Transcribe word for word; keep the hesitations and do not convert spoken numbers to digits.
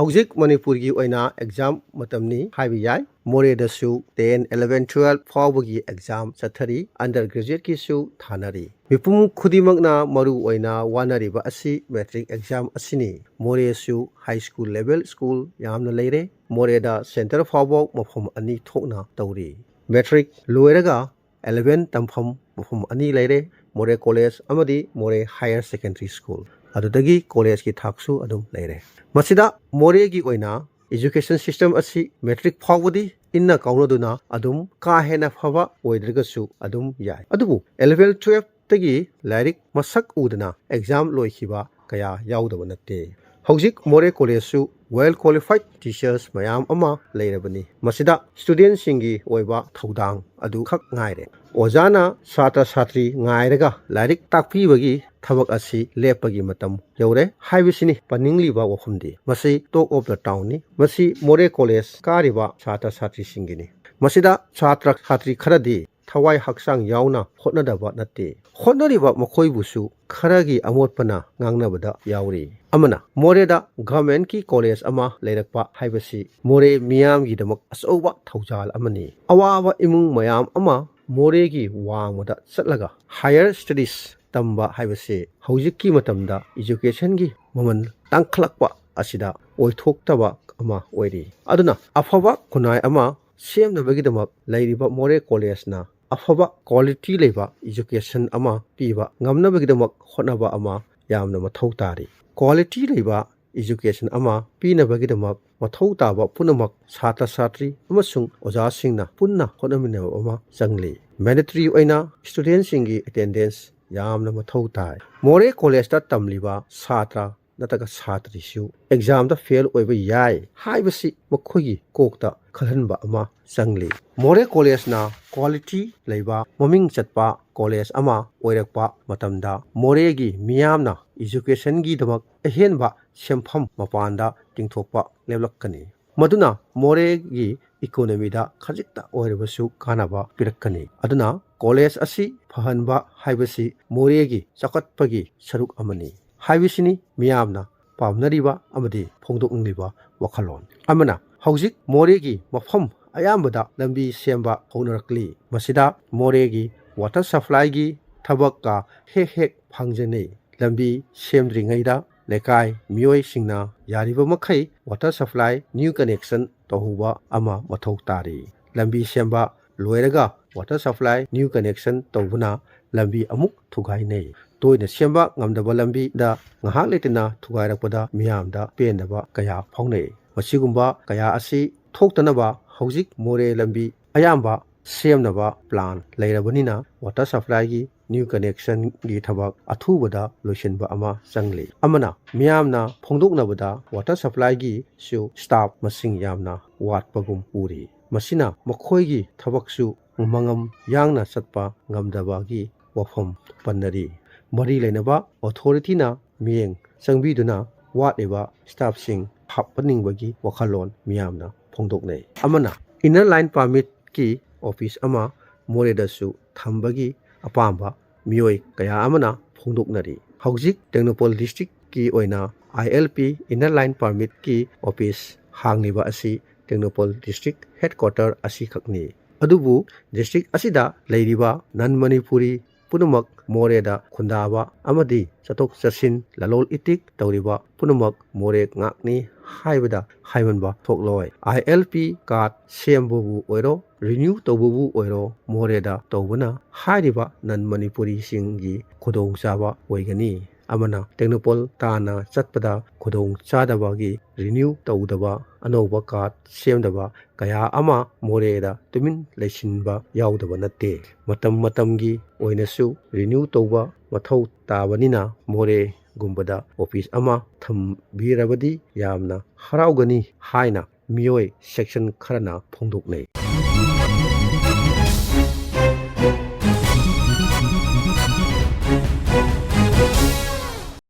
ꯍꯧꯖꯤꯛ ꯃꯅꯤꯄꯨꯔꯒꯤ ꯑꯣꯏꯅ ꯑꯦꯛꯖꯥꯝ ꯃꯇꯝꯅꯤ ꯍꯥꯏꯕ ꯌꯥꯏ꯫ ꯃꯣꯔꯦꯗꯁꯨ ꯇꯦꯟ, ꯏꯂꯦꯚꯦꯟ, ꯇꯨꯋꯦꯜꯐ ꯐꯥꯎꯕꯒꯤ ꯑꯦꯛꯖꯥꯝ ꯆꯠꯊꯔꯤ, ꯑꯟꯗꯔ ꯒ꯭ꯔꯦꯖꯨꯑꯦꯠꯀꯤꯁꯨ ꯊꯥꯅꯔꯤ꯫ ꯃꯤꯄꯨꯝ ꯈꯨꯗꯤꯡꯃꯛꯅ ꯃꯔꯨ ꯑꯣꯏꯅ ꯋꯥꯅꯔꯤꯕ ꯑꯁꯤ ꯃꯦꯇ꯭ꯔꯤꯛ ꯑꯦꯛꯖꯥꯝ ꯑꯁꯤꯅꯤ꯫ ꯃꯣꯔꯦꯁꯨ ꯍꯥꯏ ꯁ꯭ꯀꯨꯜ ꯂꯦꯚꯦꯜ ꯁ꯭ꯀꯨꯜ ꯌꯥꯝꯅ ꯂꯩꯔꯦ꯫ ꯃꯣꯔꯦꯗ ꯁꯦꯟꯇꯔ ꯐꯥꯎꯕ ꯃꯐꯝ ꯑꯅꯤ ꯊꯣꯛꯅ ꯇꯧꯔꯤ꯫ ꯃꯦꯇ꯭ꯔꯤꯛ ꯂꯣꯏꯔꯒ ꯏꯂꯦꯚꯦꯟ ꯇꯝꯐꯝ ꯃꯐꯝ ꯑꯅꯤ ꯂꯩꯔꯦ, ꯃꯣꯔꯦ ꯀꯣꯂꯦꯖ ꯑꯃꯗꯤ ꯃꯣꯔꯦ ꯍꯥꯌꯔ ꯁꯦꯀꯦꯟꯗꯔꯤ ꯁ꯭ꯀꯨꯜ꯫ ꯑꯗꯨꯗꯒꯤ ꯀꯣꯂꯦꯖꯀꯤ ꯊꯥꯛꯁꯨ ꯑꯗꯨꯝ ꯂꯩꯔꯦ꯫ ꯃꯁꯤꯗ ꯃꯣꯔꯦꯒꯤ ꯑꯣꯏꯅ ꯏꯖꯨꯀꯦꯁꯟ ꯁꯤꯁꯇꯦꯝ ꯑꯁꯤ ꯃꯦꯇ꯭ꯔꯤꯛ ꯐꯥꯎꯕꯗꯤ ꯏꯟꯅ ꯀꯥꯎꯅꯗꯨꯅ ꯑꯗꯨꯝ ꯀꯥ ꯍꯦꯟꯅ ꯐꯕ ꯑꯣꯏꯗ꯭ꯔꯒꯁꯨ ꯑꯗꯨꯝ ꯌꯥꯏ꯫ ꯑꯗꯨꯕꯨ ꯏꯂꯦꯚꯦꯟ ꯇꯨꯋꯦꯜꯐꯇꯒꯤ ꯂꯥꯏꯔꯤꯛ ꯃꯁꯛ ꯎꯗꯅ ꯑꯦꯛꯖꯥꯝ ꯂꯣꯏꯈꯤꯕ ꯀꯌꯥ ꯌꯥꯎꯗꯕ ꯅꯠꯇꯦ꯫ ꯍꯧꯖꯤꯛ ꯃꯣꯔꯦ ꯀꯣꯂꯦꯖꯁꯨ ꯋꯦꯜ ꯀ꯭ꯋꯥꯂꯤꯐꯥꯏꯗ ꯇꯤꯆꯔꯁ ꯃꯌꯥꯝ ꯑꯃ ꯂꯩꯔꯕꯅꯤ꯫ ꯃꯁꯤꯗ ꯁ꯭ꯇꯨꯗꯦꯟꯠꯁꯤꯡꯒꯤ ꯑꯣꯏꯕ ꯊꯧꯗꯥꯡ ꯑꯗꯨꯈꯛ ꯉꯥꯏꯔꯦ꯫ ꯑꯣꯖꯥꯅ ꯁꯥꯇ꯭ꯔ ꯁꯥꯇ꯭ꯔꯤ ꯉꯥꯏꯔꯒ ꯂꯥꯏꯔꯤꯛ ꯇꯥꯛꯄꯤꯕꯒꯤ ꯊꯕꯛ ꯑꯁꯤ ꯂꯦꯞꯄꯒꯤ ꯃꯇꯝ ꯌꯧꯔꯦ ꯍꯥꯏꯕꯁꯤꯅꯤ ꯄꯟꯅꯤꯡꯂꯤꯕ ꯋꯥꯐꯝꯗꯤ꯫ ꯃꯁꯤ ꯇꯣꯛ ꯑꯣꯐ ꯗ ꯇꯥꯎꯟꯅꯤ꯫ ꯃꯁꯤ ꯃꯣꯔꯦ ꯀꯣꯂꯦꯖ ꯀꯥꯔꯤꯕ ꯁꯥꯇ꯭ꯔ ꯁꯥꯇ꯭ꯔꯤꯁꯤꯡꯒꯤꯅꯤ꯫ ꯃꯁꯤꯗ ꯁꯥꯇ꯭ꯔ ꯁꯥꯇ꯭ꯔꯤ ꯈꯔꯗꯤ ꯊꯋꯥꯏ ꯍꯛꯆꯥꯡ ꯌꯥꯎꯅ ꯍꯣꯠꯅꯗꯕ ꯅꯠꯇꯦ꯫ ꯍꯣꯠꯅꯔꯤꯕ ꯃꯈꯣꯏꯕꯨꯁꯨ ꯈꯔꯒꯤ ꯑꯃꯣꯠꯄꯅ ꯉꯥꯡꯅꯕꯗ ꯌꯥꯎꯔꯤ꯫ ꯑꯃꯅ, ꯃꯣꯔꯦꯗ ꯒꯚꯔꯟꯃꯦꯟꯠꯀꯤ ꯀꯣꯂꯦꯖ ꯑꯃ ꯂꯩꯔꯛꯄ ꯍꯥꯏꯕꯁꯤ ꯃꯣꯔꯦ ꯃꯤꯌꯥꯝꯒꯤꯗꯃꯛ ꯑꯆꯧꯕ ꯊꯧꯖꯥꯜ ꯑꯃꯅꯤ꯫ ꯑꯋꯥꯕ ꯏꯃꯨꯡ ꯃꯌꯥꯝ ꯑꯃ ꯃꯣꯔꯦꯒꯤ ꯋꯥꯡꯃꯗ ꯆꯠꯂꯒ ꯍꯥꯌꯔ ꯁ꯭ꯇꯗꯤꯁ ꯇꯝꯕ ꯍꯥꯏꯕꯁꯤ ꯍꯧꯖꯤꯛꯀꯤ ꯃꯇꯝꯗ ꯏꯖꯨꯀꯦꯁꯟꯒꯤ ꯃꯃꯜ ꯇꯥꯡꯈꯠꯂꯛꯄ ꯑꯁꯤꯗ ꯑꯣꯏꯊꯣꯛꯇꯕ ꯑꯃ ꯑꯣꯏꯔꯤ꯫ ꯑꯗꯨꯅ ꯑꯐꯕ ꯈꯨꯟꯅꯥꯏ ꯑꯃ ꯁꯦꯝꯅꯕꯒꯤꯗꯃꯛ ꯂꯩꯔꯤꯕ ꯃꯣꯔꯦ ꯀꯣꯂꯦꯖꯅ ꯑꯐꯕ ꯀ꯭ꯋꯥꯂꯤꯇꯤ ꯂꯩꯕ ꯏꯖꯨꯀꯦꯁꯟ ꯑꯃ ꯄꯤꯕ ꯉꯝꯅꯕꯒꯤꯗꯃꯛ ꯍꯣꯠꯅꯕ ꯑꯃ ꯌꯥꯝꯅ ꯃꯊꯧ ꯇꯥꯔꯤ꯫ ꯀ꯭ꯋꯥꯂꯤꯇꯤ ꯂꯩꯕ ꯏꯖꯨꯀꯦꯁꯟ ꯑꯃ ꯄꯤꯅꯕꯒꯤꯗꯃꯛ ꯃꯊꯧ ꯇꯥꯕ ꯄꯨꯝꯅꯃꯛ ꯁꯥꯇ꯭ꯔ ꯁꯥꯇ꯭ꯔꯤ ꯑꯃꯁꯨꯡ ꯑꯣꯖꯥꯁꯤꯡꯅ ꯄꯨꯟꯅ ꯍꯣꯠꯅꯃꯤꯟꯅꯕ ꯑꯃ ꯆꯪꯂꯤ꯫ ꯃꯦꯟꯗꯦꯇꯔꯤ ꯑꯣꯏꯅ ꯁ꯭ꯇꯨꯗꯦꯟꯠꯁꯤꯡꯒꯤ ꯑꯦꯇꯦꯟꯗꯦꯟꯁ ꯌꯥꯝꯅ ꯃꯊꯧ ꯇꯥꯏ꯫ ꯃꯣꯔꯦ ꯀꯣꯂꯦꯖꯇ ꯇꯝꯂꯤꯕ ꯁꯥꯇ꯭ꯔ ꯅꯠꯇ꯭ꯔꯒ ꯁꯥꯇ꯭ꯔꯤꯁꯨ ꯑꯦꯛꯖꯥꯝꯗ ꯐꯦꯜ ꯑꯣꯏꯕ ꯌꯥꯏ ꯍꯥꯏꯕꯁꯤ ꯃꯈꯣꯏꯒꯤ ꯀꯣꯛꯇ ꯈꯜꯍꯟꯕ ꯑꯃ ꯆꯪꯂꯤ꯫ ꯃꯣꯔꯦ ꯀꯣꯂꯦꯖꯅ ꯀ꯭ꯋꯥꯂꯤꯇꯤ ꯂꯩꯕ ꯃꯃꯤꯡ ꯆꯠꯄ ꯀꯣꯂꯦꯖ ꯑꯃ ꯑꯣꯏꯔꯛꯄ ꯃꯇꯝꯗ ꯃꯣꯔꯦꯒꯤ ꯃꯤꯌꯥꯝꯅ ꯏꯖꯨꯀꯦꯁꯟꯒꯤꯗꯃꯛ ꯑꯍꯦꯟꯕ ꯁꯦꯟꯐꯝ ꯃꯄꯥꯟꯗ ꯇꯤꯡꯊꯣꯛꯄ ꯂꯦꯞꯂꯛꯀꯅꯤ꯫ ꯃꯗꯨꯅ ꯃꯣꯔꯦꯒꯤ ꯏꯀꯣꯅꯣꯃꯤꯗ ꯈꯖꯤꯛꯇ ꯑꯣꯏꯔꯕꯁꯨ ꯀꯥꯟꯅꯕ ꯄꯤꯔꯛꯀꯅꯤ꯫ ꯑꯗꯨꯅ ꯀꯣꯂꯦꯖ ꯑꯁꯤ ꯐꯍꯟꯕ ꯍꯥꯏꯕꯁꯤ ꯃꯣꯔꯦꯒꯤ ꯆꯥꯎꯈꯠꯄꯒꯤ ꯁꯔꯨꯛ ꯑꯃꯅꯤ ꯍꯥꯏꯕꯁꯤꯅꯤ ꯃꯤꯌꯥꯝꯅ ꯄꯥꯝꯅꯔꯤꯕ ꯑꯃꯗꯤ ꯐꯣꯡꯗꯣꯛꯅꯤꯡꯂꯤꯕ ꯋꯥꯈꯜꯂꯣꯟ ꯑꯃꯅ, ꯍꯧꯖꯤꯛ ꯃꯣꯔꯦꯒꯤ ꯃꯐꯝ ꯑꯌꯥꯝꯕꯗ ꯂꯝꯕꯤ ꯁꯦꯝꯕ ꯍꯧꯅꯔꯛꯂꯤ꯫ ꯃꯁꯤꯗ ꯃꯣꯔꯦꯒꯤ water supplyꯒꯤ ꯊꯕꯛꯀ ꯍꯦꯛ ꯍꯦꯛ ꯐꯪꯖꯅꯩ꯫ ꯂꯝꯕꯤ ꯁꯦꯝꯗ꯭ꯔꯤꯉꯩꯗ ꯂꯩꯀꯥꯏ ꯃꯤꯑꯣꯏꯁꯤꯡꯅ ꯌꯥꯔꯤꯕ ꯃꯈꯩ water supply new connection ꯇꯧꯍꯧꯕ ꯑꯃ ꯃꯊꯧ ꯇꯥꯔꯤ꯫ ꯂꯝꯕꯤ ꯁꯦꯝꯕ ꯂꯣꯏꯔꯒ water supply new connection ꯇꯧꯕꯅ ꯂꯝꯕꯤ ꯑꯃꯨꯛ ꯊꯨꯒꯥꯏꯅꯩ꯫ ꯇꯣꯏꯅ ꯁꯦꯝꯕ ꯉꯝꯗꯕ ꯂꯝꯕꯤꯗ ꯉꯥꯏꯍꯥꯛ ꯂꯩꯇꯅ ꯊꯨꯒꯥꯏꯔꯛꯄꯗ ꯃꯤꯌꯥꯝꯗ ꯄꯦꯟꯗꯕ ꯀꯌꯥ ꯐꯥꯎꯅꯩ꯫ ꯃꯁꯤꯒꯨꯝꯕ ꯀꯌꯥ ꯑꯁꯤ ꯊꯣꯛꯇꯅꯕ ꯍꯧꯖꯤꯛ ꯃꯣꯔꯦ ꯂꯝꯕꯤ ꯑꯌꯥꯝꯕ ꯁꯦꯝꯅꯕ plan ꯂꯩꯔꯕꯅꯤꯅ water supplyꯒꯤ new connectionꯒꯤ ꯊꯕꯛ ꯑꯊꯨꯕꯗ ꯂꯣꯏꯁꯤꯟꯕ ꯑꯃ ꯆꯪꯂꯤ꯫ ꯑꯃꯅ ꯃꯤꯌꯥꯝꯅ ꯐꯣꯡꯗꯣꯛꯅꯕꯗ water supplyꯒꯤꯁꯨ staff ꯃꯁꯤꯡ ꯌꯥꯝꯅ ꯋꯥꯠꯄꯒꯨꯝ ꯎꯔꯤ꯫ ꯃꯁꯤꯅ ꯃꯈꯣꯏꯒꯤ ꯊꯕꯛꯁꯨ ꯃꯉꯝ ꯌꯥꯡꯅ ꯆꯠꯄ ꯉꯝꯗꯕꯒꯤ ꯋꯥꯐꯝ ꯄꯟꯅꯔꯤ꯫ ꯃꯔꯤ ꯂꯩꯅꯕ authorityꯅ ꯃꯤꯠꯌꯦꯡ ꯆꯪꯕꯤꯗꯨꯅ ꯋꯥꯠꯂꯤꯕ staffꯁꯤꯡ ꯍꯥꯞꯍꯟꯅꯤꯡꯕꯒꯤ ꯋꯥꯈꯜꯂꯣꯟ ꯃꯤꯌꯥꯝꯅ ꯐꯣꯡꯗꯣꯛꯅꯩ꯫ ꯑꯃꯅ inner line permitꯀꯤ office ꯑꯃ ꯃꯣꯔꯦꯗꯁꯨ ꯊꯝꯕꯒꯤ ꯑꯄꯥꯝꯕ ꯃꯤꯑꯣꯏ ꯀꯌꯥ ꯑꯃꯅ ꯐꯣꯡꯗꯣꯛꯅꯔꯤ꯫ ꯍꯧꯖꯤꯛ ꯇꯦꯡꯅꯧꯄꯜ districtꯀꯤ ꯑꯣꯏꯅ ILP, inner line permitꯀꯤ office ꯍꯥꯡꯂꯤꯕ ꯑꯁꯤ ꯇꯦꯡꯅꯧꯄꯜ district headquarter ꯑꯁꯤꯈꯛꯅꯤ꯫ ꯑꯗꯨꯕꯨ district ꯑꯁꯤꯗ ꯂꯩꯔꯤꯕ non Manipuri ꯄꯨꯝꯅꯃꯛ ꯃꯣꯔꯦꯗ ꯈꯨꯟꯗꯥꯕ ꯑꯃꯗꯤ ꯆꯠꯊꯣꯛ ꯆꯠꯁꯤꯟ, ꯂꯂꯣꯜ ꯏꯇꯤꯛ ꯇꯧꯔꯤꯕ ꯄꯨꯝꯅꯃꯛ ꯃꯣꯔꯦ ꯉꯥꯛꯅꯤ ꯍꯥꯏꯕꯗ ꯍꯥꯏꯃꯟꯕ ꯊꯣꯛꯂꯣꯏ꯫ ILP card ꯁꯦꯝꯕꯕꯨ ꯑꯣꯏꯔꯣ, renew ꯇꯧꯕꯕꯨ ꯑꯣꯏꯔꯣ, ꯃꯣꯔꯦꯗ ꯇꯧꯕꯅ ꯍꯥꯏꯔꯤꯕ non Manipuriꯁꯤꯡꯒꯤ ꯈꯨꯗꯣꯡꯆꯥꯕ ꯑꯣꯏꯒꯅꯤ꯫ ꯑꯃꯅ ꯇꯦꯡꯅꯧꯄꯜ ꯇꯥꯟꯅ ꯆꯠꯄꯗ ꯈꯨꯗꯣꯡ ꯆꯥꯗꯕꯒꯤ renew ꯇꯧꯗꯕ, ꯑꯅꯧꯕ card ꯁꯦꯝꯗꯕ ꯀꯌꯥ ꯑꯃ ꯃꯣꯔꯦꯗ ꯇꯨꯃꯤꯟ ꯂꯩꯁꯤꯟꯕ ꯌꯥꯎꯗꯕ ꯅꯠꯇꯦ꯫ ꯃꯇꯝ ꯃꯇꯝꯒꯤ ꯑꯣꯏꯅꯁꯨ renew ꯇꯧꯕ ꯃꯊꯧ ꯇꯥꯕꯅꯤꯅ ꯃꯣꯔꯦꯒꯨꯝꯕꯗ office ꯑꯃ ꯊꯝꯕꯤꯔꯕꯗꯤ ꯌꯥꯝꯅ ꯍꯔꯥꯎꯒꯅꯤ ꯍꯥꯏꯅ ꯃꯤꯑꯣꯏ section ꯈꯔꯅ ꯐꯣꯡꯗꯣꯛꯅꯩ꯫